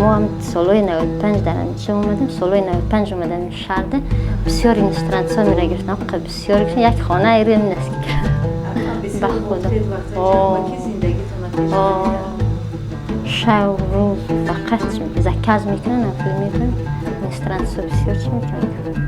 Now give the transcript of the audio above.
Мо ҳам солҳои 95 дар ҳаминҷо омадем, солҳои 95 омадем шаҳрда. Бисёр иностранцо мера гирифтам, бисёр гирифтам, як хона рӯям носки. Ба худо, шав рӯз фақат заказ мекунан, хеле мекунан иностранцо, бисёр чӣ мекунан.